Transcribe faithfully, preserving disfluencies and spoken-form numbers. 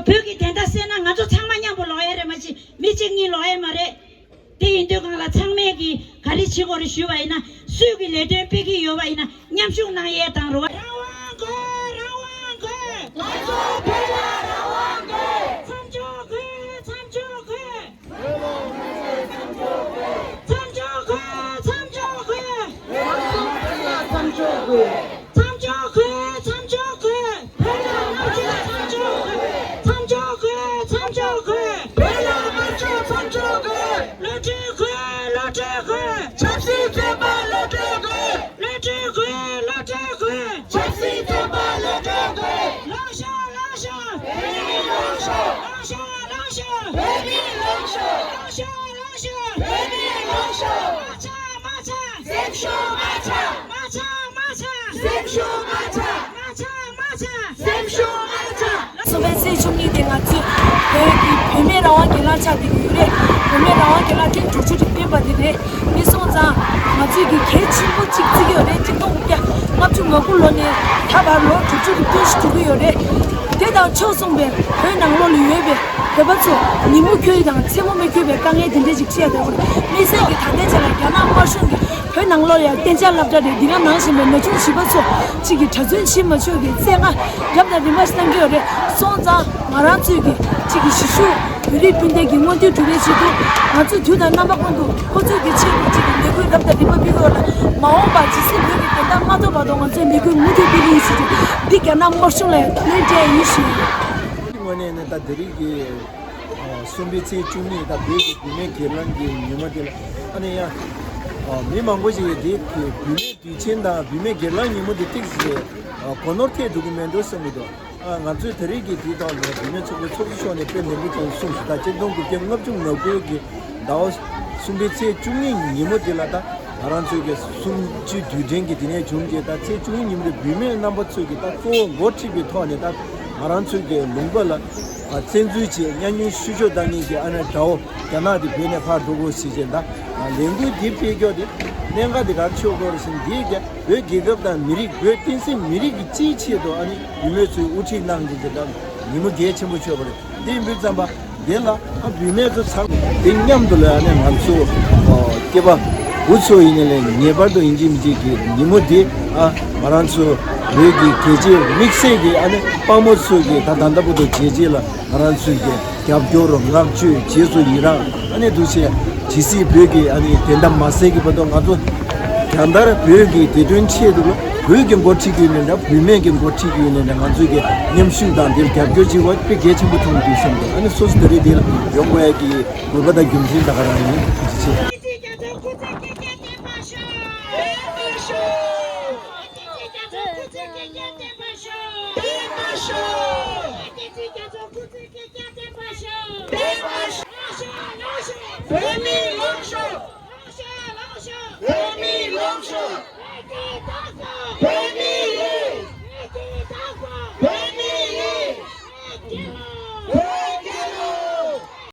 བོད་ཀྱི་བདེན་མཐའ་གསལ་ན་ང་ཚོ་ཚང་མ་མཉམ་པོ་ལོག་ཡ་རེད། མ་གཅིག་མི་གཅིག་གཉིས་ལོག་ཡ་མ་རེད། དེ་ཡིན་དུས་སྒང་ལ་ཚང་མས་ཀྱིས་ག་རེ་བྱེད་དགོས་རེད་ཞུས་པ་ཡིན་ན། སུས་ཀྱི་ལས་དོན་སྤེལ་གྱི་ཡོད་པ་ཡིན་ན་མཉམ་ཞུགས་གནང་ཡས་དང་རེད་བ། རང་དབང་དགོས། རང་དབང་དགོས། ང་ཚོ་བོད་ལ་རང་དབང་དགོས། མཚམས་འཇོག་དགོས། མཚམས་འཇོག་དགོས། མཚམས་འཇོག་དགོས། མཚམས་འཇོག་དགོས། མཚམས་འཇོག་དགོས། མཚམས་འཇོག་དགོས། བོད་ལ་དམར་གསོད་མཚམས་འཇོག་དགོས། མཚམས་འཇོག་དགོས། མཚམས་འཇོག་དགོས། བོད་ལ་དམར་གསོད་མཚམས་འཇོག་དགོས། གློད་གྲོལ་དགོས། གློད་གྲོལ་དགོས། ཆབ་སྲིད་བཙོན་པ་གློད་གྲོལ་དགོས། གློད་གྲོལ་དགོས། གློད་གྲོལ་དགོས། ཆབ་སྲིད་བཙོན་པ་གློད་གྲོལ་དགོས། ལངས་ཤོག་ལངས་ཤོག་བོད་མི་ལངས་ཤོག་ལངས་ཤོག་ལངས་ཤོག་བོད་མི་ལངས་ཤོག་ལངས་ཤོག་ལངས་ཤོག་བོད་མི་ལངས་ཤོག་མ་ཆག་མ་ཆག་སེམས་ཤུགས་མ་ཆག་མ་ཆག་མ་ཆག་སེམས་ཤུགས་མ་ཆག་མ་ཆག་མ་ཆག་སེམས་ཤུགས་མ་ཆག་གསུམ་པའི་ཚེས་བཅུ་གཉིས་དེ་ང་ཚོས་བོད་ཀྱི་བུད་མེད་རང་དབང་སྒེར་ལངས་ཆགས་བསྡད་ཀྱི་ཡོད་རེད། བུད་མེད་རང་དབང་སྒེར་ལངས་ཐེངས་དྲུག་ཅུ་རེ་བརྟན་པ་དེ་རེད། དེ་སོང་ཙང་ང་ཚོས་ཀྱི་གལ་ཆེན་པོ་གཅིག་བརྩི་གི་ཡོད་རེད། གཅིག་སྟོང་དགུ་བརྒྱ་ལྔ་བཅུ་ང་དགུ་ལོ་ནས་ད་བར་ལོ་དྲུག་ཅུ་རེ་བརྟན་བཞིན་འགྲོ་གི་ཡོད་རེད། དེ་དང་ཕྱོགས་མཚུངས་པའི་བོད་ནང་ལོགས་ལ་ཡོད་པའི་བོད་པ་ཚོ་ཉིན་མོ་འཁྱོལ་དང་མཚན་མོ་མི་འཁྱོལ་བའི་དཀའ་ངལ་དེ་འདྲ་ཞིག་འཕྲད་ཡོད་རེད། དམིགས་བསལ་གྱི་ད་ལྟའི་ཆ་ལ་རྒྱ་ནག་དམར་གཞུང་གིས་བོད་ནང་ལོགས་ལ་ཡང་གཏན་འཇགས་སློབ་གྲྭ་རེད། འདི་ག་ནང་བཞིན་པའི་ན་ཆུང་བྱིས་པ་ཚོ་གཅིག་གིས་གྲྭ་བཙུན་བྱེད་མ་ཆོག་གི་བཙན་ལྔ་རྒྱབ་དང་རིམ་པ་ཞིག་བཏང་གི་ཡོད་རེད། སོང་ཙང་ང་རང་ཚོས་ཀྱི་གཅིག་གིས་གཞིས་བཞུགས་བོད་རིགས་སྤུན་ཟླ་གི་མངོན་འདོད་སྒྲུབ་པའི་ཆེད་དུ་ང་ཚོས་དུས་དང་རྣམ་པ་ཀུན་ཏུ་ཁོ་ཚོས་ཀྱི་ཆེད་དུ་གཅིག་གིས་ལས་འགུལ་རྒྱབ་དང་རིམ་པ་སྤེལ་གི་ཡོད་ལ། མ་འོངས་པར་ཇི་སྲིད་བོད་ཀྱི་བདེན་མཐའ་མ་ཐོབ་བར་དུ་ང་ཚོས་ལས་འགུལ་མུ་མཐུད་སྤེལ་གྱི་ཡིན་ཞེས་ཏེ་འདི་རྒྱ་ནག་དམར་གཞུང་ལ་ཡང་ད་ལན་སྤྲད་ཡིན་ཞུ། དངོས་གནས་ནས་ད་དེ་རིང་གི་གསུམ་པའི་ཚེས་བཅུ་གཉིས་ད་བོད་ཀྱི་བུད་མེད་སྒེར་ལངས་ཀྱི་ཉིན་མོ་དེ་ལ་ཨ་ནི་ཡང་མི་མང་པོ་ཞིག་གིས་དེ་བུད་མེད་དུས་ཆེན་དང་བུད་མེད་སྒེར་ལངས་ཉིན་མོ་དེ་ཏོག་ཙམ་གོ་ནོར་ཐེབས་འགྲོ་གི་མེད་འགྲོ་བསམ་གྱི་འདུག་ང་ཚོས་དེ་རིང་གི་དེའི་ཐོག་ནས་བུད་མེད་ཚོགས་པའི་ཚོགས་གཙོ་མཆོག་ནས་དཔེ་ལན་པོ་ཅན་གསུངས་ཤིང་ད་ཆིག་སྟོང་དགུ་བརྒྱ་ལྔ་བཅུ་ང་དགུ་གི་ཟླ་བ་གསུམ་པའི་ཚེས་བཅུ་གཉིས་ཉིན་མོ་དེ་ལ་ད་ང་རང་ཚོའི་གི་གསུམ་བཅུའི་དུས་དྲན་གྱི་དེ་ནས་བྱུང་རྗེས་ད་ཚེས་བཅུ་གཉིས་ཉིན་མོ་རེ་བུད་མེད་རྣམ་པ་ཚོས་གི་ད་གཙོ་བོ་འགོ་ཁྲིད་པའི་ཐོག་ནས་ད་ང་རང་ཚོའི་གི་ལུང་པ་ལ་བཙན་འཛུལ་བྱས་མཉམ་ཉམས་བཤུ་གཞོག་བཏང་མཁན་གྱི་ཨ་ནེ་དགྲ་བོ་རྒྱ་ནག་དེ་བོད་ནས་ཕར་འགྲོ་དགོས་ཞེས་བྱས་ད་ལས་འགུལ་འདི་སྤེལ་རྒྱུ་དེ་གནད་འགག་དེ་ག་རེ་ཆགས་ཀྱི་ཡོད་རེད་ཟེར་ན་འདིའི་རྒྱ་བོད་རྒྱལ་ཁབ་དང་མི་རིགས་བོད་བསྟན་སྲིད་མི་རིགས་ཀྱི་སྤྱིའི་ཆེད་དུ་ཨ་ནི་བུད་མེད་ཚོས་དབུ་ཁྲིད་གནང་མཁན་གྱི་ད་ཉིན་མོ་གལ་ཆེན་པོ་ཆགས་པ་རེད། དེ་ཡིན་དུས་ཙམ་པ་དེ་ལ་ཨ་བུད་མེད་ཚོ་ཚང་དེ་མཉམ་དུ་ལ་ཨ་ནི་ང་ཚོ་སྐྱེས་པ་བུ་ཚོ་ཡིན་ནའི་ལས་ངེས་པར་དུ་ཡིན་གཅིག་མིན་གཅིག་གི་ཉིན་མོ་དེ་ཨ་ང་རང་ཚོ་བོད་ཀྱི་རྒྱལ་གཅེས་དམིགས་བསལ་གྱི་ཨ་ནི་དཔའ་མོ་ཚོ་གི་ད་ད་ལྟ་བར་དུ་རྒྱལ་གཅེས་ལ་ང་རང་ཚོའི་གི་རྒྱབ་སྐྱོར་བསྔགས་བརྗོད་རྗེས་སུ་ཡི་རང་ཨ་ནི་འདུག་བྱས་ཇི་སྲིད་བོད་ཀྱི་ཨ་ནི་བདེན་མཐའ་མ་གསལ་གྱི་བར་དུ་ང་ཚོ་རྒྱང་ལྟར་བོད་ཀྱི་བདེ་དོན་ཆེད་དུ་ལ་བོད་ཀྱི་འགོ་ཁྲིད་ཀྱི་ཡིན་ནའི་འདྲ་བུད་མེད་ཀྱི་འགོ་ཁྲིད་ཀྱི་ཡིན་ནའི་འདྲ་ང་ཚོས་ཀྱི་མཉམ་ཞུགས་དང་དེར་རྒྱབ་སྐྱོར་བྱེད་པ་དཔེ་གལ་ཆེན་པོ་མཐོང་གི་འདུག་བསམ་འདུག་ཨ་ནི་སོ་སོ་དེ་རིང་དེ་ལ་ཡོང་དགོས་ཡ་གི་དགོས་པ་དང་རྒྱུ་མཚན་ད་ག་རང་ཡིན། ཐུགས་རྗེ་ཆེ། བོད་མི་ལངས་ཤོག་བོད་མི་ལངས་ཤོག